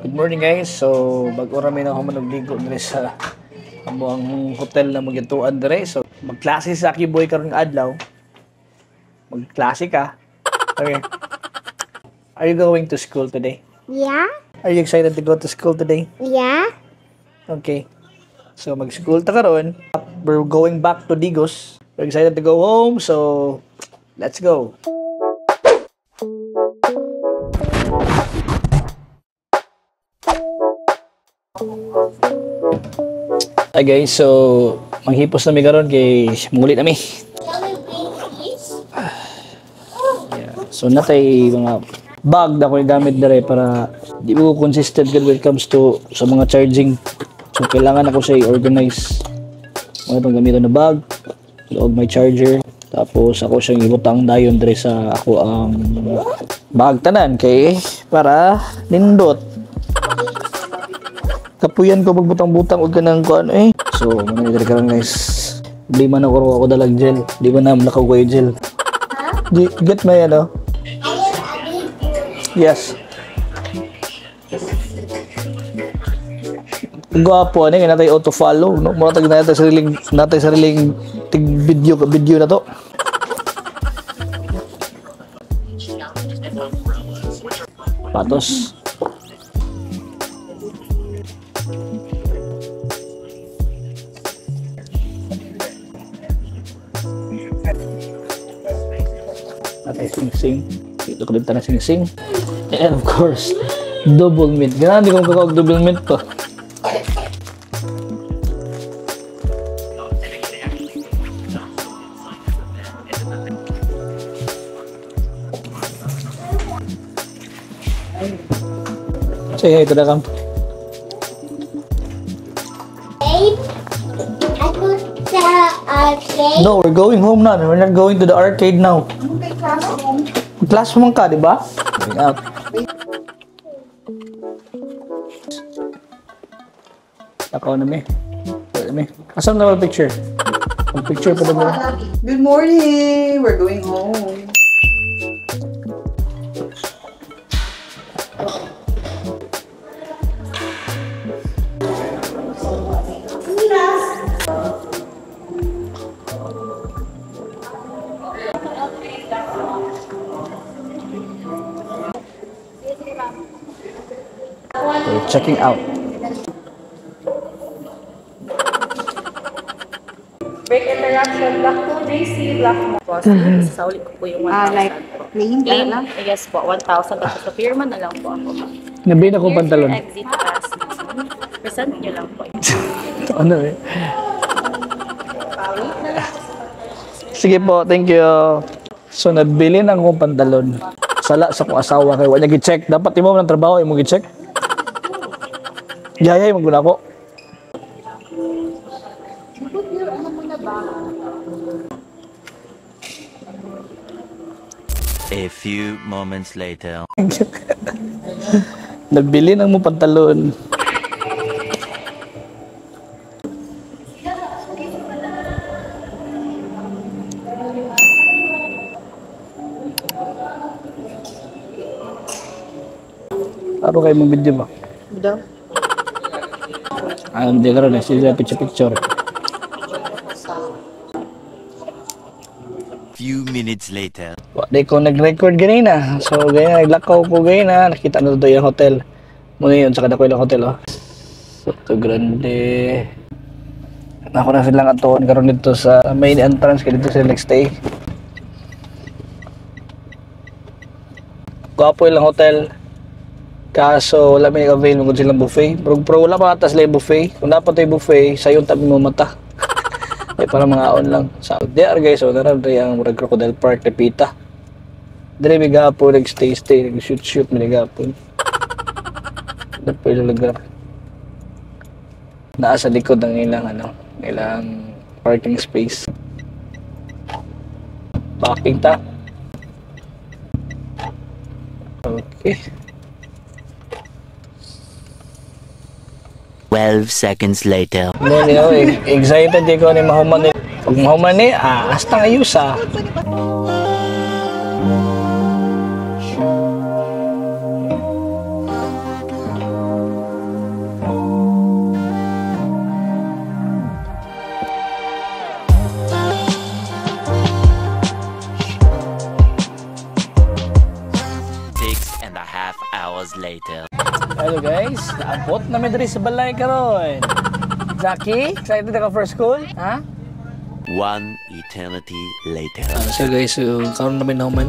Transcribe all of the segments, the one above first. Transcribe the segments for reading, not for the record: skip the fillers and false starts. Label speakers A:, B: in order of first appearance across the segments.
A: Good morning guys. So bago rami na ako manugdigo dire sa amuang hotel na magituan dire. So magklase sa aki boy karon nga adlaw. Magklase ka. Okay. Are you going to school today?
B: Yeah.
A: Are you excited to go to school today?
B: Yeah.
A: Okay. So mag-school ta karon. We're going back to Digos. We're excited to go home. So let's go. Hi guys, so manghipos na mi karon kay muli na mi. Yeah. So natay mga bag na ko gamit dire para di ko consistent when it comes to sa mga charging. So kailangan ako siya i-organize. Mga itong gamiton na bag, loob may charger, tapos ako siyang ibutang dayon dire sa ako ang bag tanan kay para nindot. Kapuyan ko magbutang-butang og kanang kuan eh. So, manay diri karon guys. Di man ako dalag gel. Di man na nakaw ko gel. Get my ano? Yes. Gwapo ani kay natay auto follow no. Mo tag natay sariling tig video na to. Patos. Natay sing-sing. Dito ko din na sing-sing. And of course, double mint. Ganun, di ko magkakawag double mint to. Say hey to the camp.
B: Babe, I go to the arcade.
A: No, we're going home now. We're not going to the arcade now. Class mo ka, di ba? Going out. Ako na mi. Asan na ba picture? Ang picture pa na.
C: Good morning. We're going home.
A: We're checking out.
D: Break interaction, block 2, JC, block 1. Sa ulit ko po yung 1,000
C: like,
D: po.
C: name
D: Name,
C: lang?
D: yes po, 1,000. Tapos sa firma na lang po ako.
A: Nabi na ko pantalon.
D: Here's your exit pass. Present nyo lang po.
A: Ano eh? Sige po, thank you. So, nabili na akong pantalon. Sala sa kong asawa kay wala gi-check. Dapat imo ng trabaho imo gi-check. Yayay maguna ko.
E: A few moments later.
A: Nabili ng mo pantalon. Aro kayo mong video ba?
C: Video?
A: Hindi ka rin, siya picture.
E: Few minutes later.
A: Di ko nag-record ganina. So, ganyan, naglakaw ko ganina. Nakita na ito yung hotel. Muna yun, saka na ko yung hotel, oh. Soto Grande. Ako na silang atoon karon dito sa main entrance kaya dito sa next day. Gwapo ilang hotel. Kaso wala may avail mo kung silang buffet. Pero wala pa atas lang buffet. Kung dapat ay buffet, sa yung tabi mo mata. Ay para mga on lang. So there guys, so naran ang Crocodile Park na pita. Dire may gapo nag-stay, nag-shoot may gapo. Dapat yung lugar. Nasa likod ng ilang parking space. Parking ta. Okay.
E: 12 seconds later.
A: Excited di ko ni mahuman ni. Pag mahuman ni, hasta ayusa.
E: hours later.
A: Hello guys, naabot na may diri sa balay karon. Zaki, excited ka for school? Ha?
E: One eternity later.
A: So guys, karon namin naman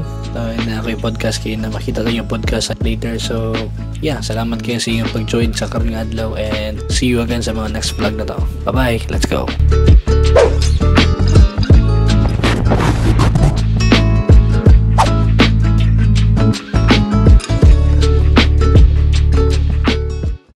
A: na ako yung podcast kayo na makita tayo yung podcast later. So yeah, salamat kayo sa inyong pag-join sa karong adlaw and see you again sa mga next vlog na to. Bye bye, let's go.